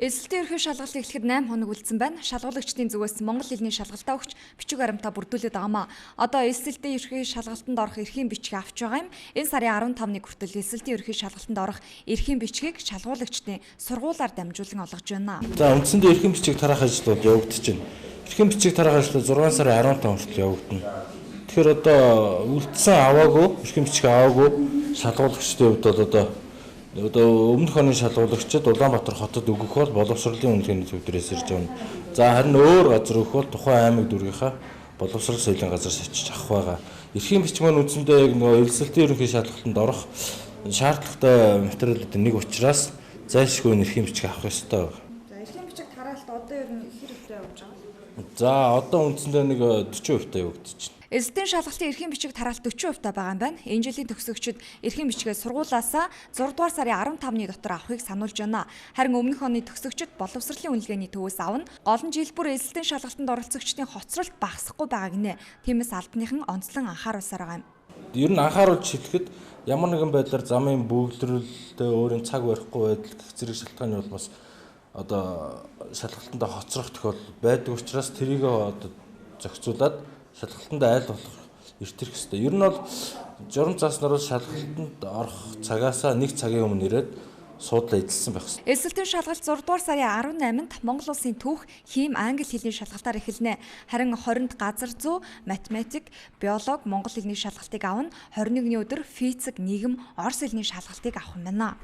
Элсэлтийн ерхий шалгалт эхлэхэд 8 хоног үлдсэн байна. Шалгуулагчдын зүгээс монгол хэлний шалгалтаа өгч бичиг баримтаа бүрдүүлээд байгаамаа. Одоо элсэлтийн ерхий шалгалтанд орох эрхийн бичгийг авч байгаа юм. Энэ сарын 15-ны хүртэл элсэлтийн ерхий шалгалтанд орох эрхийн бичгийг шалгуулагчдын сургуулаар дамжуулан олгож байна. За, үндсэндээ эрхийн бичиг тараах ажил бол явагдаж байна. Эрхийн бичиг тараах ажил 6 сарын 15 хүртэл явагдана. Тэгэхээр одоо үлдсэн аваагүй, эрхийн бичиг аваагүй шалгуулагчдын хувьд бол одоо өмнөх оны шалгуулагчид Улаанбаатар хотод өгөх бол боловсролын үнэлгээний төв дээрээс ирж байгаа. За, харин өөр газар өгөх бол тухайн аймаг дүүргийнхаа боловсрол соёлын газар очиж авах байгаа. Эрхийн бичиг маань үндсэндээ яг нөгөө элсэлтийн ерөнхий шалгалтанд орох шаардлагатай материалуудын нэг учраас зайлшгүй эрхийн бичиг авах ёстой байна. За, эрхийн бичиг тараалт одоо ер нь хэр ихтэй явж байгаа? За, одоо үндсэндээ нэг 40% та явагдаж байна. Элсэлтийн шалгалтын эрхийн бичиг тараалт 40% та байгаа юм байна. Энэ жилийн төгсөгчид эрхийн бичгээ сургуулаасаа 6 дугаар сарын 15-ны дотор авахыг сануулж байна. Харин өмнөх оны төгсөгчид боловсролын үнэлгээний төвөөс авна. Гол нь жил бүр элсэлтийн шалгалтанд оролцогчдын хоцролт багасахгүй байгаа гинэ. Тиймээс албаныхан онцлон анхааруулсаар байгаа юм. Ер нь анхааруулж хэлэхэд ямар нэгэн байдлаар замын бөглөрөлтэй өөрийн цаг барихгүй байдал гэх зэрэг шалтгааны улмаас одоо шалгалтанд хоцрох тохиолдол байдаг учраас тэрийг одоо зохицуулаад шалгалтанд айл болох эртэрх ёстой. Ер нь бол журам зааснаар шалгалтанд орох цагаасаа нэг цагийн өмнө ирээд суудлаа эзэлсэн байх ёстой. Элсэлтийн шалгалт 6 дугаар сарын 18-нд Монгол улсын түүх, хийм, англи хэлний шалгалтаар эхэлнэ. Харин 20-нд газар зүй, математик, биологи, монгол хэлний шалгалтыг авна. 21-ний өдөр физик, нийгэм, орос хэлний шалгалтыг авах юм байна.